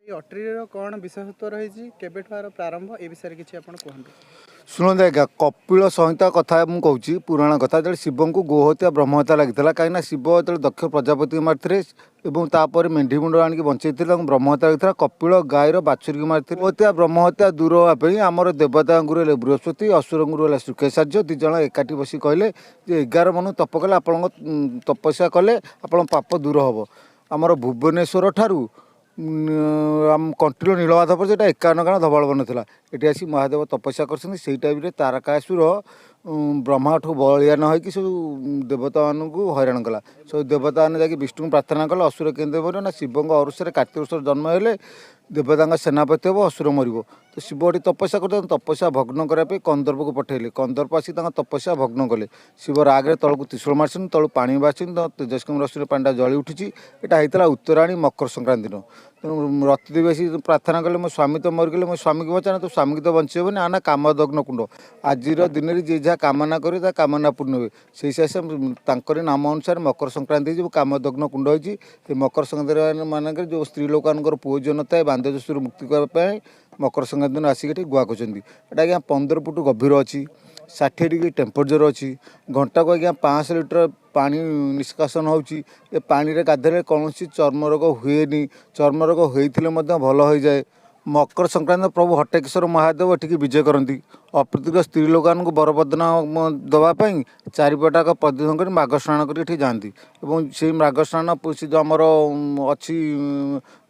ଏଇ ଅଟ୍ରିର କ'ଣ ବିଶେଷତ୍ୱ ରହିଛି, କେବେଠୁ ଏହାର ପ୍ରାରମ୍ଭ, ଏ ବିଷୟରେ କିଛି ଆପଣ କୁହନ୍ତୁ। ଶୁଣନ୍ତୁ ଆଜ୍ଞା, କପିଳ ସଂହିତା କଥା ମୁଁ କହୁଛି, ପୁରାଣ କଥା। ଯେତେବେଳେ ଶିବଙ୍କୁ ଗୋହତ୍ୟା ବ୍ରହ୍ମହତ୍ୟା ଲାଗିଥିଲା, କାହିଁକିନା ଶିବ ଯେତେବେଳେ ଦକ୍ଷ ପ୍ରଜାପତିକୁ ମାରିଥିଲେ ଏବଂ ତାପରେ ମେଣ୍ଢି ମୁଣ୍ଡ ଆଣିକି ବଞ୍ଚେଇଥିଲେ, ତାଙ୍କୁ ବ୍ରହ୍ମହତ୍ୟା ଲାଗିଥିଲା। କପିଳ ଗାଈର ବାଛୁରୀକୁ ମାରିଥିଲେ। ହତ୍ୟା ବ୍ରହ୍ମହତ୍ୟା ଦୂର ହେବା ପାଇଁ ଆମର ଦେବତାଙ୍କୁ ହେଲେ ବୃହସ୍ପତି, ଅସୁରଙ୍କୁ ହେଲା ଶୁକ୍ରାଚାର୍ଯ୍ୟ, ଦୁଇ ଜଣ ଏକାଠି ବସି କହିଲେ ଯେ 11 ମନୁ ତପ କଲେ, ଆପଣଙ୍କ ତପସ୍ୟା କଲେ ଆପଣଙ୍କ ପାପ ଦୂର ହେବ। ଆମର ଭୁବନେଶ୍ୱର ଠାରୁ ଆମ କଣ୍ଟିଲୋ ନୀଳମାଧବ ପର୍ଯ୍ୟନ୍ତ ଏଇଟା 51 ଗାଁ ଧବଳବନ ଥିଲା। ଏଠି ଆସି ମହାଦେବ ତପସ୍ୟା କରିଛନ୍ତି। ସେଇ ଟାଇମ୍ରେ ତାରକାସୁର ବ୍ରହ୍ମାଠୁ ବଳିଆନ ହେଇକି ସବୁ ଦେବତାମାନଙ୍କୁ ହଇରାଣ କଲା। ସବୁ ଦେବତାମାନେ ଯାଇକି ବିଷ୍ଣୁଙ୍କୁ ପ୍ରାର୍ଥନା କଲେ, ଅସୁର କେମିତି ମରିବ ନା ଶିବଙ୍କ ଅରୁଷରେ କାର୍ତ୍ତିକେଶ୍ୱର ଜନ୍ମ ହେଲେ ଦେବତାଙ୍କ ସେନାପତି ହେବ, ଅସୁର ମରିବ। ତ ଶିବ ଏଠି ତପସ୍ୟା କରୁଛନ୍ତି। ତପସ୍ୟା ଭଗ୍ନ କରିବା ପାଇଁ କନ୍ଦର୍ପକୁ ପଠେଇଲେ। କନ୍ଦର୍ପ ଆସି ତାଙ୍କ ତପସ୍ୟା ଭଗ୍ନ କଲେ। ଶିବ ରାଗରେ ତଳକୁ ତ୍ରିଶୂଳ ମାରିଛନ୍ତି, ତଳୁ ପାଣି ବାହାରିଛନ୍ତି, ତ ତେଜସ୍କ୍ରିୟ ରଶ୍ମିରେ ପାଣିଟା ଜଳି ଉଠିଛି। ଏଇଟା ହେଇଥିଲା ଉତ୍ତରାୟଣୀ ମକର ସଂକ୍ରାନ୍ତି ଦିନ। ତେଣୁ ରତିଦେବୀ ଆସି ପ୍ରାର୍ଥନା କଲେ, ମୋ ସ୍ୱାମୀ ତ ମରିଗଲେ, ମୋ ସ୍ୱାମୀକୁ ବଞ୍ଚାଅ। ତ ସ୍ୱାମୀକି ତ ବଞ୍ଚେଇବନି, ଆନା କାମଦଗ୍ନ କୁଣ୍ଡ। ଆଜିର ଦିନରେ ଯିଏ ଯାହା କାମନା କରିବେ ତା କାମନା ପୂର୍ଣ୍ଣ ହୁଏ। ସେଇ ହିସାବରେ ତାଙ୍କରି ନାମ ଅନୁସାରେ ମକର ସଂକ୍ରାନ୍ତି ହେଇଛି, କାମଦଗ୍ନ କୁଣ୍ଡ ହେଇଛି। ସେ ମକର ସଂକ୍ରାନ୍ତି ମାନଙ୍କରେ ଯେଉଁ ସ୍ତ୍ରୀ ଲୋକମାନଙ୍କର ପୁଅ ଝିଅ ନଥାଏ, ବାନ୍ଧ୍ୟ ଦୋଷରୁ ମୁକ୍ତି କରିବା ପାଇଁ ମକର ସଂକ୍ରାନ୍ତି ଦିନ ଆସିକି ଏଠି ଗୁଆ ଖୋଜନ୍ତି। ଏଇଟା ଆଜ୍ଞା 15 ଫୁଟ ଗଭୀର ଅଛି, 60 ଡିଗ୍ରୀ ଟେମ୍ପରେଚର୍ ଅଛି। ଘଣ୍ଟାକୁ ଆଜ୍ଞା 500 ଲିଟର ପାଣି ନିଷ୍କାସନ ହେଉଛି। ଏ ପାଣିରେ ଗାଧୋଇଲେ କୌଣସି ଚର୍ମ ରୋଗ ହୁଏନି, ଚର୍ମ ରୋଗ ହୋଇଥିଲେ ମଧ୍ୟ ଭଲ ହୋଇଯାଏ। ମକର ସଂକ୍ରାନ୍ତି ପ୍ରଭୁ ହଟକେଶ୍ୱର ମହାଦେବ ଏଠିକି ବିଜେ କରନ୍ତି। ଅପ୍ରୀତିକ ସ୍ତ୍ରୀ ଲୋକମାନଙ୍କୁ ବରବଦନ ଦେବା ପାଇଁ ଚାରିପଟାକ ପ୍ରଦକ୍ଷିଣ କରି ମାଘ ସ୍ନାନ କରି ଏଠି ଯାଆନ୍ତି। ଏବଂ ସେଇ ମାଘ ସ୍ନାନ ସେ ଯେଉଁ ଆମର ଅଛି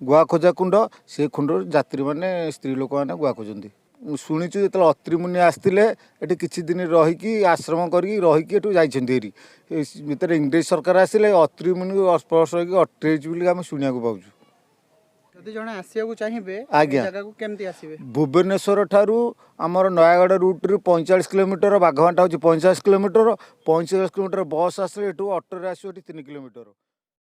ଗୁଆ ଖୋଜା କୁଣ୍ଡ, ସେ କୁଣ୍ଡରୁ ଯାତ୍ରୀମାନେ ସ୍ତ୍ରୀ ଲୋକମାନେ ଗୁଆ ଖୋଜନ୍ତି। ଶୁଣିଛୁ ଯେତେବେଳେ ଅତ୍ରିମୁନି ଆସିଥିଲେ ଏଠି କିଛି ଦିନ ରହିକି ଆଶ୍ରମ କରିକି ରହିକି ଏଠୁ ଯାଇଛନ୍ତି ହେରି। ଯେତେବେଳେ ଇଂରେଜ ସରକାର ଆସିଲେ ଅତ୍ରିମୁନି ସ୍ପର୍ଶ ହେଇକି ଅଟ୍ରି ହେଇଛି ବୋଲି ଆମେ ଶୁଣିବାକୁ ପାଉଛୁ। ଯଦି ଜଣେ ଆସିବାକୁ ଚାହିଁବେ ଆଜ୍ଞା। ଏ ଜାଗାକୁ କେମିତି ଆସିବେ? ଭୁବନେଶ୍ୱର ଠାରୁ ଆମର ନୟାଗଡ଼ ରୁଟ୍ରୁ 45 କିଲୋମିଟର, ବାଘମାଟା ହେଉଛି 45 କିଲୋମିଟର। 45 କିଲୋମିଟର ବସ୍ ଆସିଲେ ଏଠୁ ଅଟୋରେ ଆସିବ ଏଠି 3 କିଲୋମିଟର।